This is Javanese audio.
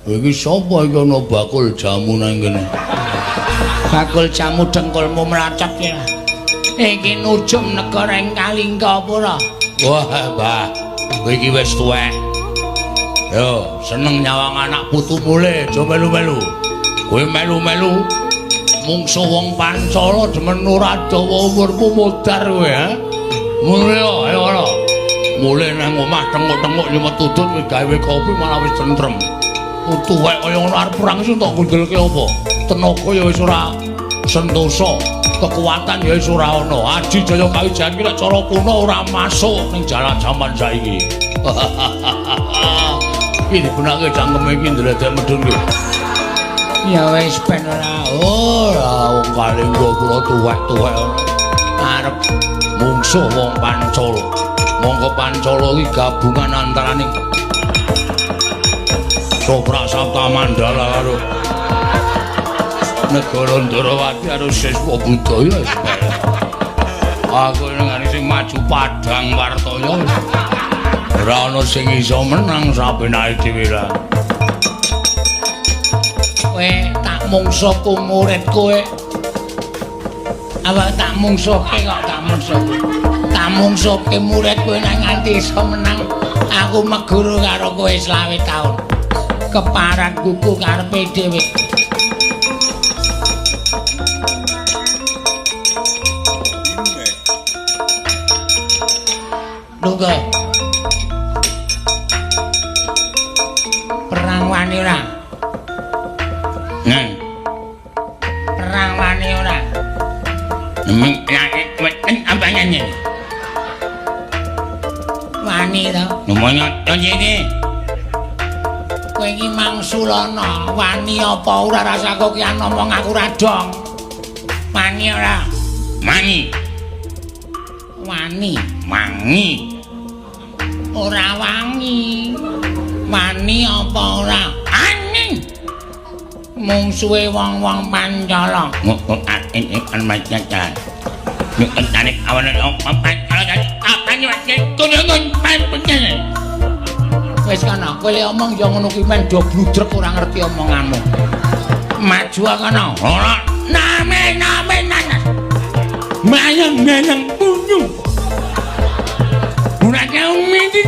Iki sapa iki ana bakul jamu nang kene? Bakul jamu dengkulmu mlacet ya. Iki nujum negara ing Kalingkapura. Wah, Mbah. Kowe iki wis tuwek. Yo, seneng nyawang anak putu mule, aja melu-melu. Kowe melu-melu mungsuh wong Pancala demen ora dawa umurmu modar kowe, ha? Mule ayo ora. Mule nang omah tenguk-tenguk nyumet udut kowe gawe kopi malah wis tentrem. Tuwek kaya ngono arep perang sing tok gondelke apa? Tenaga ya wis ora sentosa, kekuatan ya wis ora ana. Aji Jaya Kawijayan ki nek cara kuno ora masuk ning jalan jaman saiki. Iki dibenake cangkeme iki ndledek medhun ki. Ya wis ben ora. Ora wong Kalingga kula tuwek-tuwek arep mungsuh wong Pancala. Mongko Pancala iki gabungan antaraning Toprak Sapta Mandala karo Negara Ndarawati karo Siswa Budaya. Aku nengani sing maju Padang Wartaya. Ora ana sing iso menang sapenake dhewe lah. Kowe tak mungsuhku murid kowe. Awak tak mungsuhke kok tak mungsuhke. Tak mungsuhke murid kowe nek nganti iso menang. Aku meguru karo kowe 25 taun. Keparat kuku karepe dhewe. Lungguh. Perang wani ora? Neng. Perang wani ora? Wani to? Kowe iki mangsulana, wani apa ora rasaku ki ngomong aku ora dong. Wani ora? Mani. Wani. Mangi. Ora wangi. Wani apa ora? Ani. Mungsuhe wong-wong Pancala. Wis kana, kowe le omong ya ngono kuwi men do bludrek ora ngerti omonganmu. Maju kana. Ora. Name name nanas. Mayang-mayang punyu. Ora kau mesti.